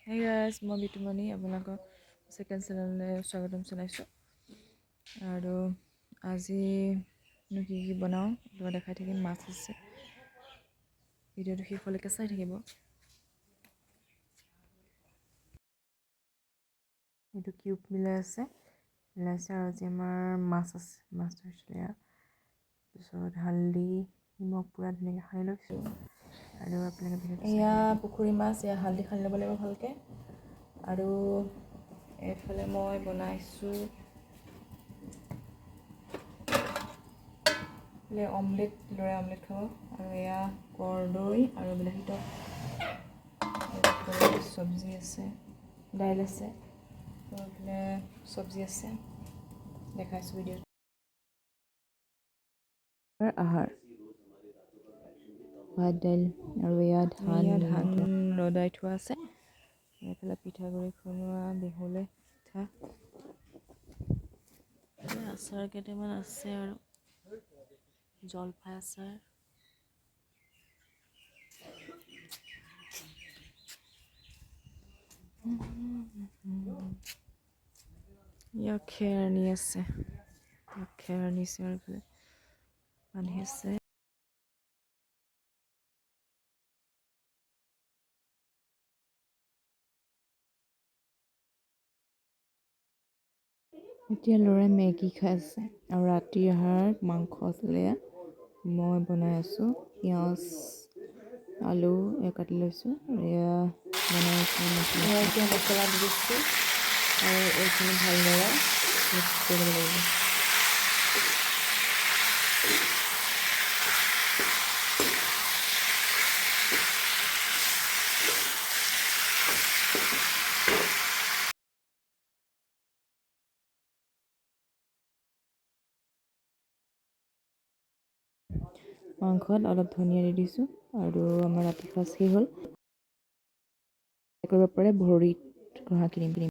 Hey guys, মই বিতুমণি, আপোনালোকৰ second চেনেললৈ স্বাগতম জনাইছোঁ। আৰু আজিনো কি কি বনাওঁ আপোনালোকক দেখাই থাকিম। মাছ আছে, ভিডিঅ'টো শেষলৈকে চাই থাকিব। এইটো কিউব মিলাই আছে, মিলাই আছে। আৰু আজি আমাৰ মাছ আছে, মাছ ধৰিছিলে এয়া। তাৰপিছত হালধি নিমখ পূৰা ধুনীয়াকৈ সানি লৈছোঁ আৰু আপোনালোকে ভিডিঅ'টো। এয়া পুখুৰী মাছ, এয়া হালধি সানি ল'ব লাগিব ভালকৈ। আৰু এইফালে মই বনাইছোঁ এইফালে অমলেট, ল'ৰাই অমলেট খাব। আৰু এয়া কৰ্দৈ আৰু বিলাহী টক, এইফালে চব্জি আছে, দাইল আছে আৰু এইফালে চব্জি আছে। দেখাইছোঁ ভিডিঅ'ত। আহাৰ ভাত, দাইল আৰু এয়া ধান, ধান ৰ'দাই থোৱা আছে। এইফালে পিঠাগুড়ি খুন্দোৱা, বিহুলৈ পিঠা। আচাৰ কেইটামান আছে আৰু জলফাই আচাৰ। ইয়াত খেৰ আনি আছে, ইয়াত খেৰ আনিছে আৰু এইফালে বান্ধি আছে। এতিয়া ল'ৰাই মেগী খাই আছে আৰু ৰাতিৰ আহাৰ মাংস আছিলে, মই বনাই আছোঁ। পিঁয়াজ, আলু এয়া কাটি লৈছোঁ আৰু এয়া বনাই আছোঁ মছলা। এয়া এতিয়া মছলা দি দিছোঁ আৰু এইখিনি ভালদৰে মিক্স কৰিব লাগিব। মাংসত অলপ ধনিয়া দি দিছোঁ আৰু আমাৰ ৰাতি সাজ শেষ হ'ল। কৰিব পাৰে ভৰিত ঘঁহা ক্ৰীম।